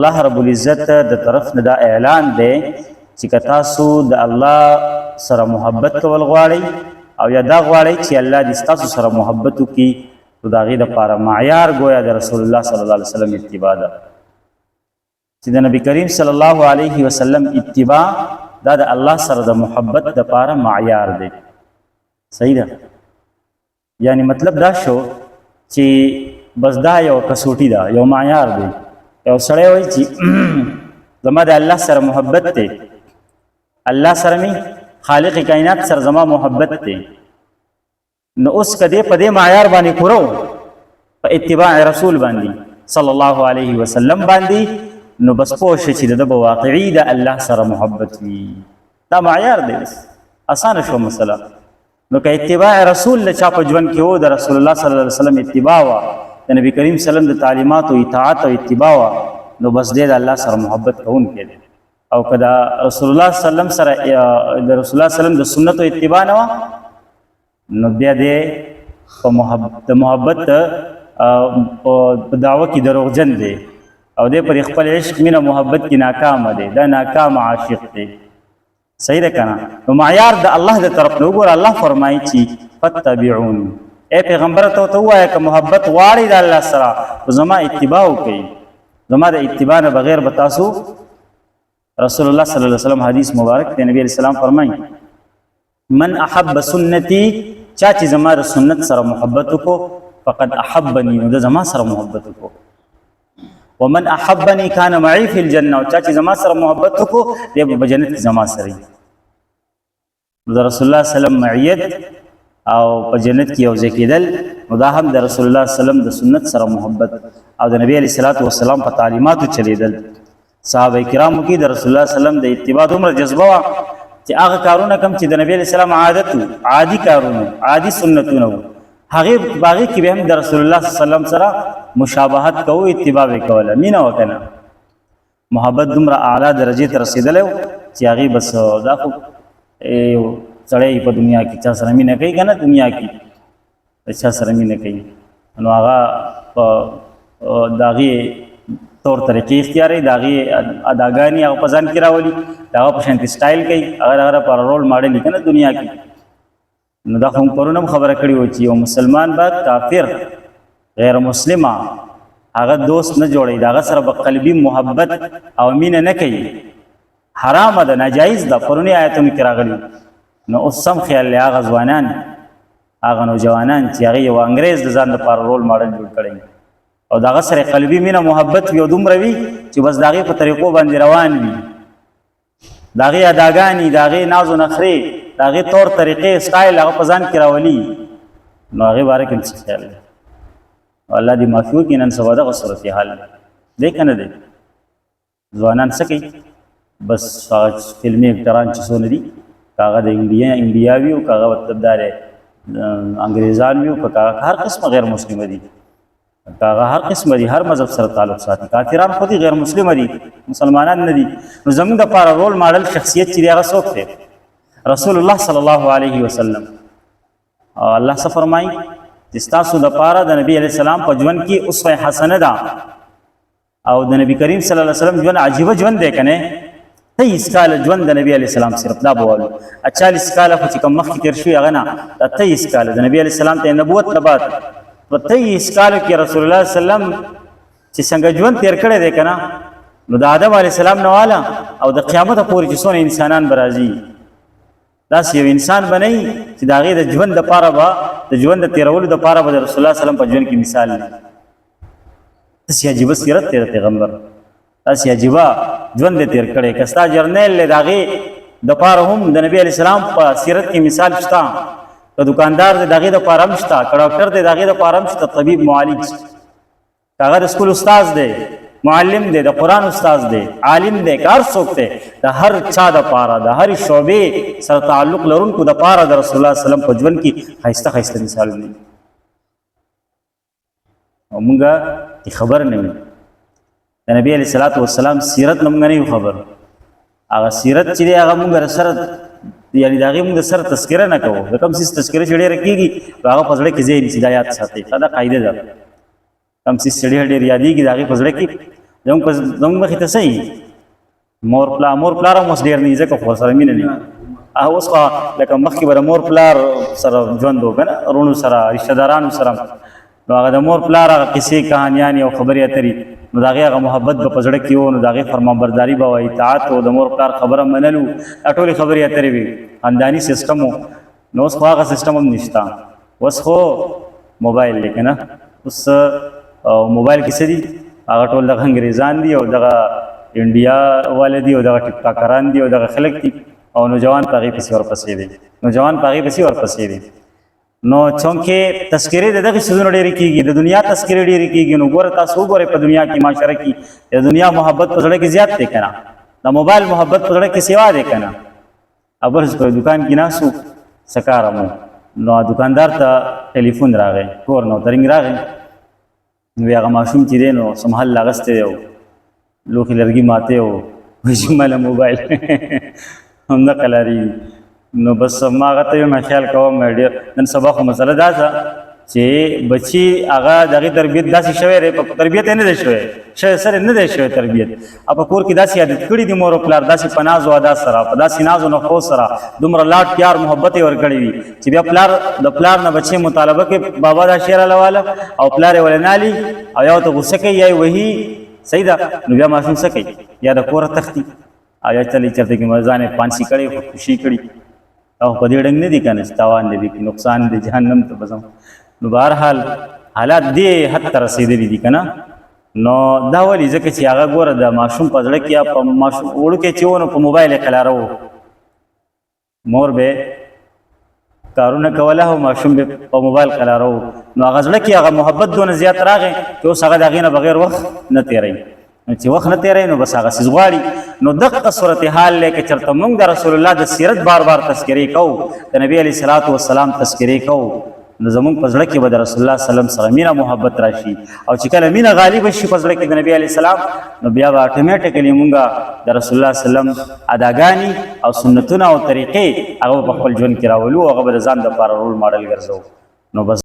الله رب العزت د طرف نه دا اعلان دی چې که تاسو د الله سره محبت کول غواړئ او یا دا غواړئ چې الله دې ستاسو سره محبت وکړي، نو د هغې دپاره معیار ګویا د رسول الله صلی الله علیه وسلم اتباع ده، چې د نبی کریم صلی الله علیه وسلم اتباع دا د الله سره د محبت دپاره معیار دی. صحیح ده؟ یعنی مطلب دا شو چې بس دا یو کسوټي ده، یو معیار دی. یو سړی وایي چې زما د الله سره محبت دی، الله سره می خالق کائنات سره زما محبت دی، نو اوس کدی په دې معیار باندې پوره په اتباع رسول باندې صلی الله علیه وسلم باندې، نو بس پوه شي چې د به واقعي د الله سره محبت وي. دا معیار دی، بس اسانه شو مسله. نو که اتباع رسول له چا په ژوند کې وو، د رسول الله صلی الله علیه وسلم اتباع وه، د نبی کریم صلی الله علیه وسلم د تعلیماتو اطاعت او اتباع وه، نو بس دی د الله سره محبت کوونکی دی. او که د رسول الله صلی الله علیه وسلم سره د رسول الله صلی الله علیه وسلم د سنتو اتباع نه وه، نو بیا دی په محبت د محبت په دعوه کې دروغجن دی، او دی پر خپل عشق مینه محبت کې ناکام دی، دا ناکام عاشق دی. صحیح ده کنه؟ نو معیار د الله د طرف نه وګوره. الله فرمایي چې فتبعوني، اے پیغمبر ته ته وایه که محبت غواړي د الله سره زما اتباع وکړي، زما د اتباع نه بغیر به تاسو رسول الله صلی الله علیه وسلم حدیث مبارک دی، نبی علیہ السلام فرمایي من احب سنتي، چا چې زما د سنت سره محبت وکړو، فقد احبني، نو د زما سره محبت وکړو. ومن احبني كان معي في الجنه، او چا چې زما سره محبت وکړو دی به جنت کې زما سره وي. نو د رسول الله صلی الله علیه وسلم معیت او په جنت کې یو ځای کېدل، نو دا هم د رسول الله صلی الله علیه وسلم د سنت سره محبت او د نبی علیه الصلاة والسلام په تعلیماتو چلیدل. صحابه کرامو کې د رسول الله صلی الله علیه وسلم د اتباع دومره جذبه وه چې هغه کارونه کوم چې د نبی علیه السلام عادت وو، عادي کارونه، عادي سنتونه وو، هغه باغې کې به هم د رسول الله صلی الله علیه وسلم سره مشابهت کوو، اتباع به کوله، مینه وکنه. محبت دومره اعلی درجه ته رسېدلی و چې هغې بس دا خو یو سړی په دنیا کې چا سره مینه کوي که نه، دنیا کې چا سره مینه کوي، نو هغه په د هغې طور طریقې اختیاروي، د هغې اداګانې هغه په ځان کې راولي، د هغه په شانتې سټایل کوي، هغه د هغه لپاره رول ماډل که نه دنیا کې. نو دا خو پرون هم خبره کړې وه چې یو مسلمان به کافر غیر مسلمه هغه دوست نه جوړوي، د هغه سره به قلبي محبت او مینه نه کوي، حرامه ده، ناجایز ده، پروني آیتونو کې راغلي. نو اوس سم خیال دی هغه ځوانان، هغه نوجوانان چې هغه یو انګريز د ځان لپاره رول ماډل جوړ کړی او د هغه سره قلبي مینه محبت وي او دومره وي چې بس د هغې په طریقو باندې روان وي، د هغې اداګانې، د هغې ناز و نخرې، د هغې طور طریقې سټایل هغه په ځان کې راولي، نو هغې باره کې څه خیال دی؟ الله دې معافي وکړي. نن سبا دغه صورتحال دی که نه دی؟ ځوانان څه کوي؟ بس هغه فلمي اکټران چې څونه دي، که هغه د انډیا وي او که هغه مطلب دا دی انګریزان وي او که هغه هر قسمه غیر مسلمه دي، که هغه هر قسمه دي، هر مذهب سره تعلق ساتي، کافران خو دي، غیر مسلمه دي، مسلمانان نه دي، نو زموږ دپاره رول ماډل شخصیت چې دی هغه څوک دی؟ رسول الله صلی الله علیه وسلم. او الله څه فرمایي چې ستاسو دپاره د نبی علیه السلام په ژوند کې اسوه حسنه ده. او د نبی کریم صلی الله علیه وسلم ژوند عجیب ژوند دی کنه، 23 کال ژوند د نبی علی السلام صرف دا بوالو 40 کال خو چې کوم مخکې تیر شوی هغه نه، دا 23 کال د نبی علی السلام ته نبوت نه بعد په 23 کال کې رسول الله صلی الله علیه وسلم چې څنګه ژوند تیر کړی دی کنه، نو د آدم علی السلام نه والا او د قیامت پورې چې څونه انسانان برازي، داسې یو انسان به نه چې د هغې د ژوند دپاره به د ژوند د تېرولو دپاره به د رسول الله صلی الله علیه وسلم په ژوند کې مثال نه. داسې عجیبه سیرت دی د پیغمبر، داسې عجیبه ژوند دی تېر کړی. که ستا جرنیل دی د هغې دپاره هم د نبي علیه السلام په سیرت کې مثال شته، که دکاندار دی د هغې دپاره هم شته، که ډاکټر دی د هغې دپاره هم شته، طبیب معالج، که هغه د سکول استاد دی، معلم دی، د قرآن استاد دی، عالم دی، که هر څوک دی، د هر چا دپاره د هرې شعبې سره تعلق لرونکو دپاره د رسول الله صلی الله علیه وسلم په ژوند کې ښایسته ښایسته مثالونه دي. او مونږه خبر نه یو د نبی علیہ الصلوۃ والسلام سیرت نه مونږ نه یو خبر. هغه سیرت چې دی هغه مونږ سره یعنی دا هغه مونږ سره تذکرہ نه کوو، د کوم څه تذکرہ چې ډېره کېږي هغه په زړه کې ځای نیسي، دا یاد ساتي، دا قاعده ده. کوم څه چې ډېر ډېر یادېږي د هغې په زړه کې. زموږ په زموږ مخې ته صحیح مور پلار، مور پلار هم اوس ډېر نه، ځکه خو سره مینه نه. هغه اوس خو لکه مخکې به د مور پلار سره ژوند و که نه، وروڼو سره، رشته دارانو سره. نو هغه د مور پلار هغه قصې، کهانیانې او خبرې اترې، نو د هغې هغه محبت به په زړه کې و، نو د هغې فرمانبرداري به وه، اطاعت و، د مور پلار خبره منلو، دا ټولې خبرې اترې وې، خانداني سیستم و. نو اوس خو هغه سیستم هم نشته. اوس خو موبایل دی که نه. اوس موبایل کې څه دي؟ هغه ټول دغه انګریزان دي او دغه انډیا والے دي او دغه ټیک ټاکران دي او دغه خلک دي، او نوجوان په هغې پسې ورپسې دي، نوجوان په هغې پسې ورپسې دي. نو چونکه تذکرې د دغه څیزونو ډېرې کېږي، د دنیا تذکرې ډېرې کېږي. نو ګوره، تاسو وګورئ، په دنیا کې، معاشره کې د دنیا محبت په زړه کې زیات دی که نه؟ د موبایل محبت په زړه کې سیوا دی که نه؟ ابرز په دکان کې ناسو سکاره مو، نو دکاندار ته ټلیفون راغی، کور نو ترنګ راغی. نو هغه ماشوم چې دی نو سمحل لاغستی دی او لوښي لرګي ماته او وایي چې ماله موبایل هم نه قلارېږي. نو بس ما هغه ته ما خیال کوم ډېر. نن سبا خو مسله دا ده چې بچي هغه دغه تربیت داسې شوی دی، په تربیت نه دی شوی، شوی سره نه دی شوی تربیت. او په کور کې داسې عادت کړي دي مور او پلار، داسې په ناز او ادا سره، په داسې ناز او نخرو سره، دومره لاډ پیار محبت یې ورکړی وي چې بیا پلار د پلار نه بچي مطالبه کوي، بابا دا شعر لواله، او پلار یې ولې نالي او یا ورته غوسه کوي یا یې وهي. صحیح ده. نو بیا ماشوم څه کوي؟ یا د کوره تښتي او یا چلې چېرته کې ځان یې پانسي کړی، خودکشي کړي. او په دې ډنګ نه دي کنه چې تاوان دی کې نقصان دی، جهنم ته بزم. نو بهرحال حالات دې حد ته رسېدلي دي کنه. نو دا ولې؟ ځکه چې هغه ګوره د ماشوم په زړه کې، په ماشوم وړوکی چې و نو په موبایل یې قلاره و، مور به کارونه کوله او ماشوم به په موبایل قلاره و. نو هغه زړه کې هغه محبت دونه زیات راغی چې اوس هغه د هغې نه بغیر وخت نه تېروي. نو چې وخت نه تېروي نو بس هغه څیز غواړي. نو دقه صورتحال دی که چېرته موږ د رسول الله د سیرت بار بار تذکرې کوو، د نبي علیه الصلاة والسلام تذکرې کوو، نو زمونږ په زړه کې به د رسول الله صلی الله علیه وسلم سره مینه محبت راشي. او چې کله مینه غالب شي په زړه کې د نبی علیه السلام، نو بیا به اتوماتیکلی مونږ د رسول الله صلی الله علیه وسلم اداګانی او سنتونه او طریقې هغه په خپل ژوند کې راولو او هغه به د ځان دپاره رول ماډل ګرځوو. نو بس.